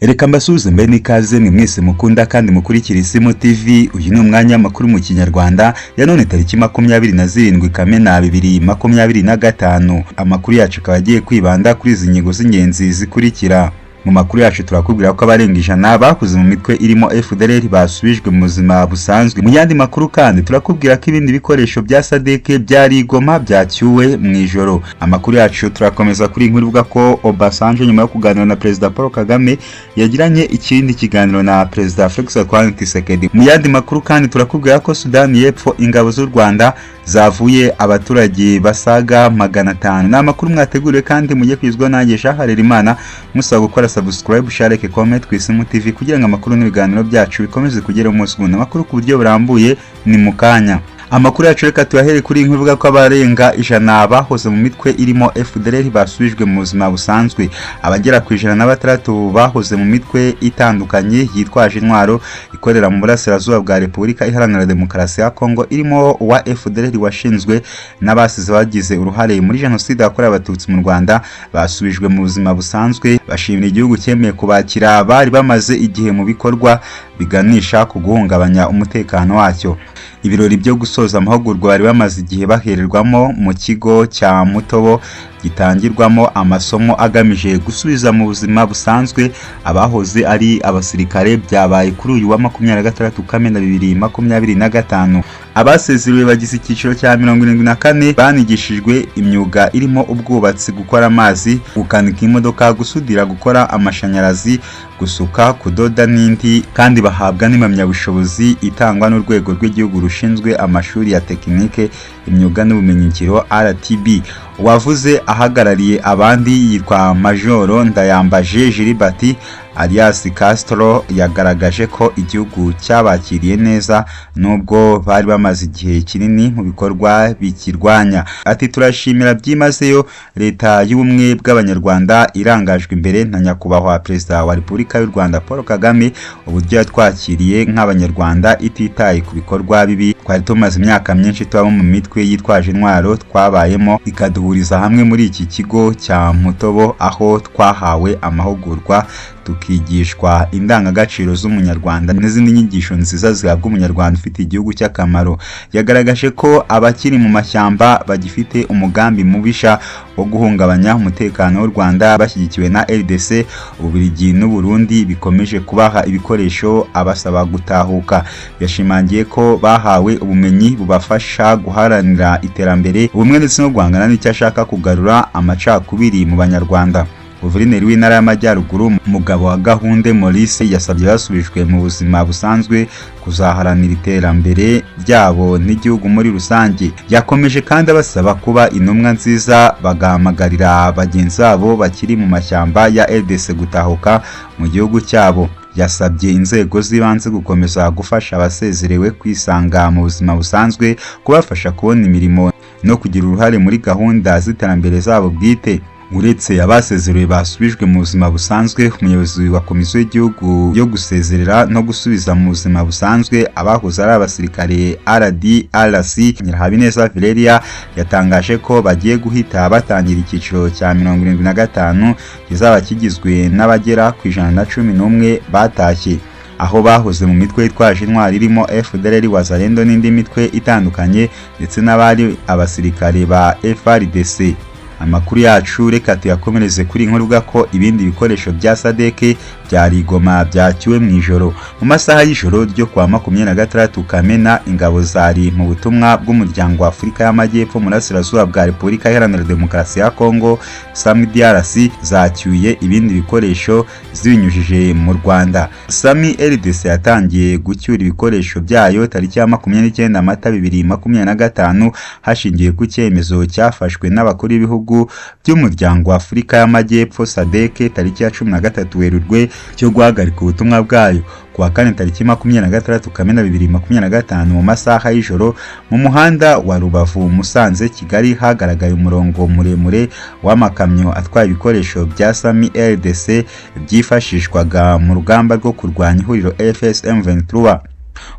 Reka mbasuhuze mbe n'ikaze mwe mwese mukunda kandi mukurikira Isimu TV. Uyu ni umwanya w'amakuru mu Kinyarwanda ya none tariki 27 Kamena 2025. Amakuru yacu akaba agiye kwibanda kuri izi ngingo z'ingenzi zikurikira. Mu makuru yacu turakubwira ko abarenga 100 bakuze mu mitwe irimo FDLR basubijwe mu buzima busanzwe. Mu yandi makuru kandi turakubwira ko ibindi bikoresho bya SADC byari i Goma byacyuwe mu ijoro. Amakuru yacu turakomeza kuri inkuru ivuga ko Obasanjo nyuma yo kuganira na Perezida Paul Kagame yagiranye ikindi kiganiro na Perezida Felix Antoine Tshisekedi. Mu yandi makuru kandi turakubwira ko Sudani y'Epfo ingabo z'u Rwanda zavuye abaturage basaga 500. Ni amakuru mwateguriwe kandi mujye kwizwa nanjye Jean Harerimana, musaba gukora subscribe, share, like, comment ku Isimu TV kugira ngo amakuru n'ibiganiro byacu bikomeze kugera umunsi ku wundi. Amakuru ku buryo burambuye ni mu kanya. Amakuru yacu reka tuyahere kuri inkuru ivuga ko abarenga 100 bahoze mu mitwe irimo FDLR basubijwe mu buzima busanzwe. Abagera ku 106 bahoze mu mitwe itandukanye yitwaje intwaro ikorera mu burasirazuba bwa Repubulika Iharanira Demokarasi ya Kongo, irimo uwa FDLR washinzwe n'abasize bagize uruhare muri Jenoside yakorewe Abatutsi mu Rwanda, basubijwe mu buzima busanzwe, bashimira igihugu cyemeye kubakira bari bamaze igihe mu bikorwa biganisha ku guhungabanya umutekano wacyo. Ibirori byo gusoza amahugurwa bari bamaze igihe bahererwamo mu kigo cya Mutobo gitangirwamo amasomo agamije gusubiza mu buzima busanzwe abahoze ari abasirikare byabaye kuri uyu wa 26 Kamena 2025. Abasezerewe bagize icyiciro cya 74 banigishijwe imyuga irimo ubwubatsi, gukora amazi, gukanika imodoka, gusudira, gukora amashanyarazi, gusuka, kudoda n'indi, kandi bahabwa n'impamyabushobozi itangwa n'urwego rw'igihugu rushinzwe amashuri ya tekinike, imyuga n'ubumenyingiro RTB. Uwavuze ahagarariye abandi yitwa Majoro Ndayambaje Gilbert alias Castro, yagaragaje ko igihugu cyabakiriye neza nubwo bari bamaze igihe kinini mu bikorwa bikirwanya. Ati: "Turashimira byimazeyo Leta y'Ubumwe bw'Abanyarwanda irangajwe imbere na Nyakubahwa Perezida wa Repubulika y'u Rwanda Paul Kagame, uburyo yatwakiriye nk'Abanyarwanda ititaye ku bikorwa bibi twari tumaze imyaka myinshi tubamo mu mitwe yitwaje intwaro twabayemo, ikaduhuriza hamwe muri iki kigo cya Mutobo aho twahawe amahugurwa, tukigishwa indangagaciro z'Umunyarwanda n'izindi nyigisho nziza zihabwa Umunyarwanda ufite igihugu cy'akamaro." Yagaragaje ko abakiri mu mashyamba bagifite umugambi mubisha wo guhungabanya umutekano w'u Rwanda bashyigikiwe na RDC, Ububiligi n'u Burundi bikomeje kubaha ibikoresho, abasaba gutahuka. Yashimangiye ko bahawe ubumenyi bubafasha guharanira iterambere, ubumwe ndetse no guhangana n'icyo ashaka kugarura amacakubiri mu Banyarwanda. Guverineri w'Intara y'Amajyaruguru Mugabo wa Gahunde Maurice yasabye basubijwe mu buzima busanzwe kuzaharanira iterambere ryabo n'igihugu muri rusange. Yakomeje kandi abasaba kuba intumwa nziza, bagahamagarira bagenzi babo bakiri mu mashyamba ya RDC gutahuka mu gihugu cyabo. Yasabye inzego z'ibanze gukomeza gufasha abasezerewe kwisanga mu buzima busanzwe, kubafasha kubona imirimo no kugira uruhare muri gahunda z'iterambere zabo bwite. Uretse abasezerewe basubijwe mu buzima busanzwe, umuyobozi wa Komisiyo y'Igihugu yo gusezerera no gusubiza mu buzima busanzwe abahoze ari abasirikare RDRC, Nyirahabineza Valeria, yatangaje ko bagiye guhita batangira icyiciro cya 75 kizaba kigizwe n'abagera ku 111 batashye aho bahoze mu mitwe yitwaje intwari irimo FDLR, Wazalendo n'indi mitwe itandukanye, ndetse n'abari abasirikare ba FARDC. Amakuru yacu reka tuyakomereze kuri inkuru ivuga ko ibindi bikoresho bya SADC byari i Goma byacyuwe mu ijoro. Mu masaha y'ijoro ryo kuwa 26 Kamena, ingabo zari mu butumwa bw'Umuryango wa Afurika y'Amajyepfo mu Burasirazuba bwa Repubulika Iharanira Demokarasi ya Kongo SAMIDRC zacyuye ibindi bikoresho zibinyujije mu Rwanda. SAMIDRC yatangiye gucyura ibikoresho byayo tariki ya 29 Mata 2025, hashingiwe ku cyemezo cyafashwe n'abakuru b'ibihugu by'Umuryango wa Afurika y'Amajyepfo SADC tariki ya 13 Werurwe cyo guhagarika ubutumwa bwayo. Kuwa kane tariki 26 Kamena 2025 mu masaha y'ijoro, mu muhanda wa Rubavu Musanze Kigali hagaragaye umurongo muremure w'amakamyo atwaye ibikoresho bya SAMIDRC byifashishwaga mu rugamba rwo kurwanya ihuriro AFC M23.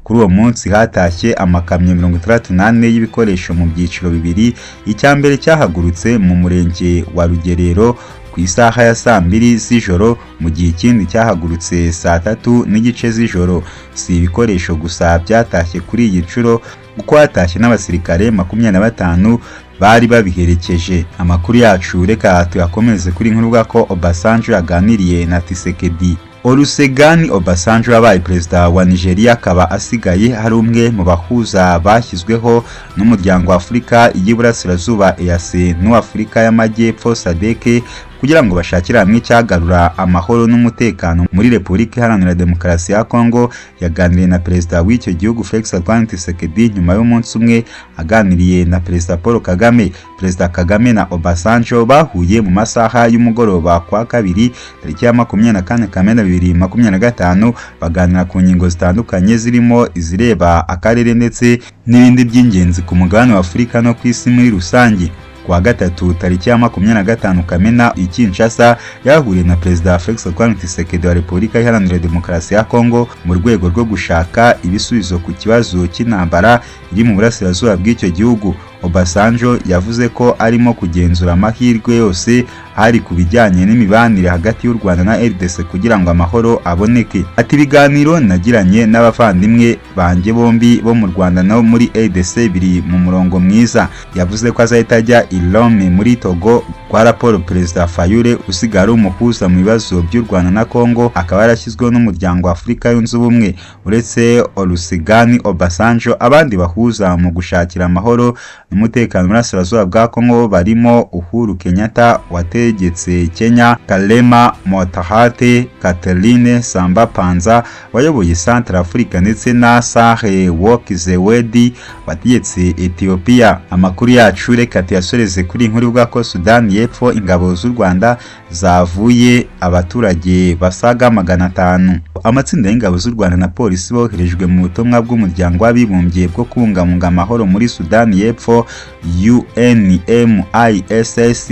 Kuri uwo munsi hatashye amakamyo 64 y'ibikoresho mu byiciro bibiri. Icya mbere cyahagurutse mu murenge wa Rugerero ku isaha ya 2:00 z'ijoro, mu gihe ikindi cyahagurutse 3:30 z'ijoro. Si ibikoresho gusa byatashye kuri iyi nshuro, kuko hatashye n'abasirikare 25 bari babiherekeje. Amakuru yacu reka tuyakomeze kuri inkuru ko Obasanjo yaganiriye na Tshisekedi. Olusegun Obasanjo wabaye perezida wa Nigeria akaba asigaye ari umwe mu bahuza bashyizweho n'umuryango wa Afurika y'Iburasirazuba EAC n'uw'Afurika y'Amajyepfo SADC kugira ngo bashakire hamwe icyagarura amahoro n'umutekano muri Repubulika Iharanira Demokarasi ya Kongo, yaganiriye na perezida w'icyo gihugu Felix Antoine Tshisekedi nyuma y'umunsi umwe aganiriye na perezida Paul Kagame. Perezida Kagame na Obasanjo bahuye mu masaha y'umugoroba kwa kabiri tariki ya 24 Kamena 2025, baganira ku ngingo zitandukanye zirimo izireba akarere ndetse n'ibindi by'ingenzi ku mugabane wa Afurika no ku isi muri rusange. Kuwa gatatu tariki ya 25 Kamena i Kinshasa yahuriye na perezida Felix Antoine Tshisekedi wa Repubulika Iharanira Demokarasi ya Kongo mu rwego rwo gushaka ibisubizo ku kibazo cy'intambara iri mu burasirazuba bw'icyo gihugu. Obasanjo yavuze ko arimo kugenzura amahirwe yose hari ku bijyanye n'imibanire hagati y'u Rwanda na RDC kugira ngo amahoro aboneke. Ati: "Ibiganiro nagiranye n'abavandimwe banjye bombi bo mu Rwanda no muri RDC biri mu murongo mwiza." Yavuze ko azahita ajya i Lome muri Togo kwa raporo perezida Fayulu usigaye ari umuhuza mu bibazo by'u Rwanda na Kongo, akaba yarashyizweho n'umuryango wa Afurika yunze ubumwe. Uretse Olusegun Obasanjo, abandi bahuza mu gushakira amahoro n'umutekano mu burasirazuba bwa Kongo barimo Uhuru Kenyatta wategetse Kenya, Kgalema Motlanthe, Catherine Samba Panza wayoboye Central Africa ndetse na Sahle-Work Zewde wategetse Ethiopia. Amakuru yacu reka tuyasoreze kuri inkuru ivuga ko Sudani y'Epfo ingabo z'u Rwanda zavuye abaturage basaga 500. Amatsinda y'ingabo z'u Rwanda na polisi boherejwe mu butumwa bw'umuryango w'abibumbye bwo kubungabunga amahoro muri Sudani y'Epfo UNMISS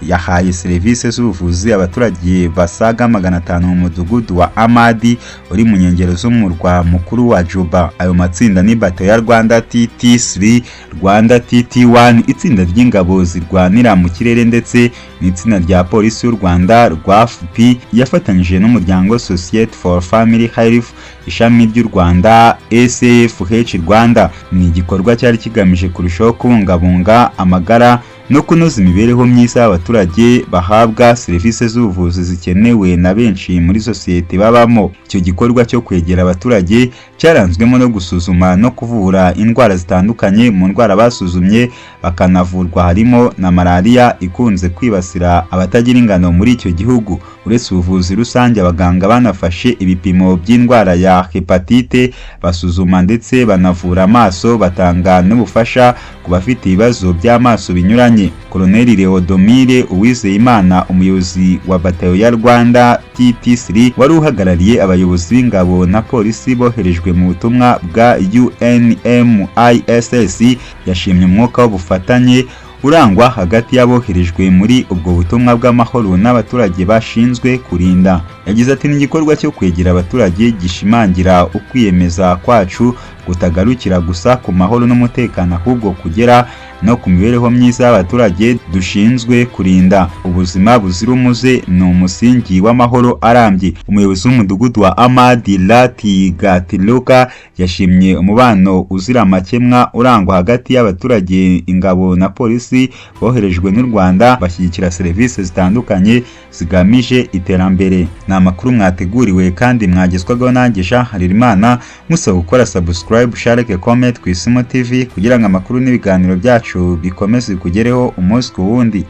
yahaye serivisi z'ubuvuzi abaturage basaga 500 mu mudugudu wa Amadi uri mu nkengero z'umurwa mukuru wa Juba. Ayo matsinda ni bato ya Rwanda TT3, Rwanda TT1, itsinda ry'ingabo zirwanira mu kirere ndetse n'itsinda rya polisi y'u Rwanda RwafP yafatanyije n'umuryango Society for Family Health ishami ry'u Rwanda SFH Rwanda. Ni igikorwa cyari kigamije kurushaho kubungabunga amagara no kunoza imibereho myiza y'abaturage bahabwa serivisi z'ubuvuzi zikenewe na benshi muri sosiyete babamo. Icyo gikorwa cyo kwegera abaturage cyaranzwemo no gusuzuma no kuvura indwara zitandukanye. Mu ndwara basuzumye bakanavurwa harimo na malariya ikunze kwibasira abatagira ingano muri icyo gihugu. Uretse ubuvuzi rusange, abaganga banafashe ibipimo by'indwara ya hepatite, basuzuma ndetse banavura amaso, batanga n'ubufasha ku bafite ibibazo by'amaso binyuranye. Koloneli Leodomire Uwizeyimana, umuyobozi wa batayo ya Rwanda TT3 wari uhagarariye abayobozi b'ingabo na polisi boherejwe mu butumwa bwa UNMISS, yashimye umwuka w'ubufatanye urangwa hagati y'aboherejwe muri ubwo butumwa bw'amahoro n'abaturage bashinzwe kurinda. Yagize ati: "Ni igikorwa cyo kwegera abaturage gishimangira ukwiyemeza kwacu kutagarukira gusa ku mahoro n'umutekano, ahubwo kugera no ku mibereho myiza y'abaturage dushinzwe kurinda. Ubuzima buzira umuze ni umusingi w'amahoro arambye." Umuyobozi w'umudugudu wa Amadi, Lati Gatiluka, yashimye umubano uzira amakemwa urangwa hagati y'abaturage, ingabo na polisi boherejwe n'u Rwanda, bashyigikira serivisi zitandukanye zigamije iterambere. Ni amakuru mwateguriwe kandi mwagezwagaho nanjye Jean Harerimana, musaba gukora subscribe, share, comment ku Isimo TV kugira ngo amakuru n'ibiganiro byacu bikomeze bikugereho umunsi ku wundi.